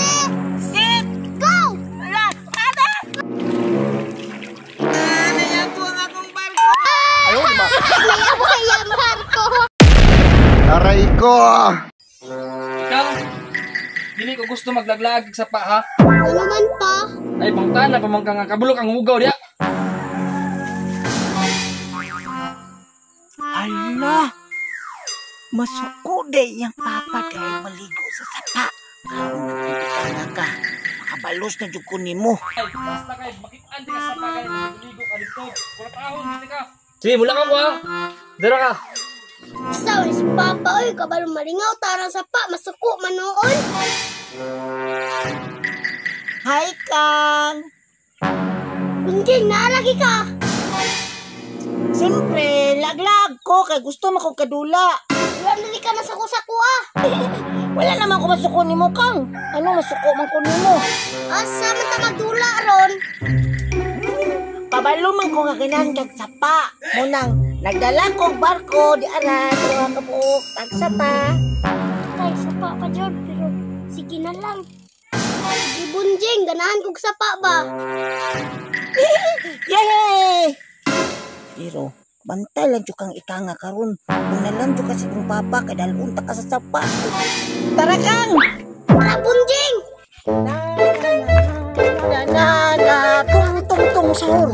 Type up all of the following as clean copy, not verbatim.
Ready, Set! Go! Ala! Ada! Nayabo ang akong barko! Ayaw, di ba? Nayabo ang barko. Aray ko! Ikaw, dili ko gusto maglaglag sa pa, ha? Ano man pa? Ay, pangtana, pamangka nga kabulok ang hugaw diya. Ala! Masuko day iyang papa dahil maligo sa sapa. Karon nagpipikang na ka. Makabalos na jud ko nimo. Ay, basta kay makitaan di ka sa pa kay maligo ka dito. Kula tahon, dili ka. Sige, mula ka ko, ha? Dira ka. Sa si papa, oy, kabalo malingaw, tarang sapa, masuko manoon. Hi, Kang! Bunjing, naalagi ka. Siyempre, laglag ko kay gusto mo kong kadula. Wala na ka na sa kusako, ah. Wala naman ko masuko nimo, Kang. Ano masuko man ko nimo? Asa man ta magdula ron? Pabalo man ko nga ganahan kag sapa. Munang nagdala kog barko di ara duha ka buok tag sapa. Tay, sapa pa jud, pero sige na lang. Sige, Bunjing, ganahan kog sapa ba? Yay! Pero bantay lang jud kang ikanga karon. Kung nalang jud ka sa imong papa kay dalon ta ka sa sapa. Tara, Kang! Tara, Bunjing! Na na na na tung tung tung sahur.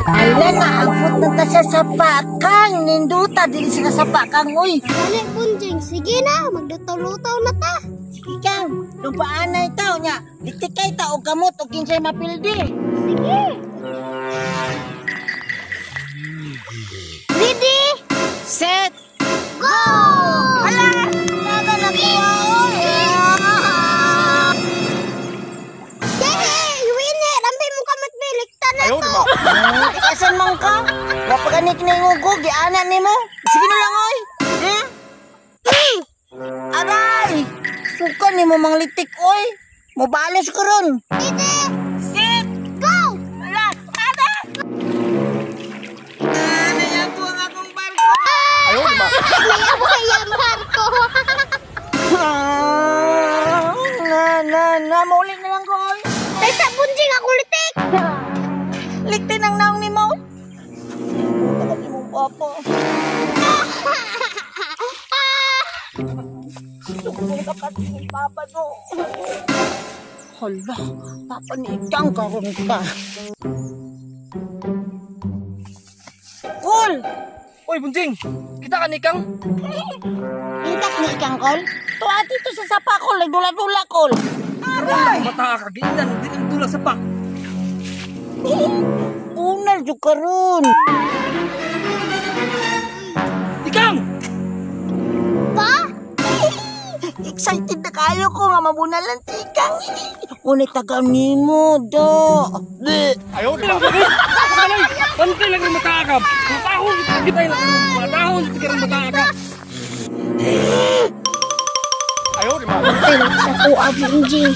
Ala na abot na ta sa sapa, Kang. Ninduta dili sa sapa, Kang, oy. Dali, Bunjing, sige na, maglutaw-lutaw na ta. Sige, Kang, lupaan na itaw nya. Litikay ta og gamot og kinsay mapildi. Sige. Ready? Set! Go! Ala! Naga na ko, oy. Yay! Winner! Ambay mo kamot bilikta na Ayaw, to. di ba? Asan man ka? Wa pa gani kiningugog, giana nimo. Sige na lang, oy. Hmm? Aray! Suka nimo mang litik, oy. Mobalos ko ron. Ready? Set! Go! Ala! Ada! Nayabo ang akong barko. Ayaw, di ba? Nayabo ang barko. Na, na, na. Mauli na lang ko, oy. Taysa, Bunjing, ako litik. Liktin ang naong ni mo. Tagal ni mong papa. Sukong kapatid ni papa no. Hala, papa ni Ikang karon ka. Kol! Uy, Bunjing, kita ka ni Kang? Itak ni Ikang, Kol? Tuwa dito sa sapa, Kol. Nagdula-dula, Kol. Aray! Mata ka, giinan, di kang dula sa pa. Unal jud karon. Ikang! Pa? Excited na kayo ko nga mabunalan si Ikang. Ngunit taga nimo, do. Ayaw, di ba? Bantay lang yung mata ka. Matahon, kita lang. Matahon, kita lang mata ka. Ayaw, di ba? Ay, sa kuha, Bunjing.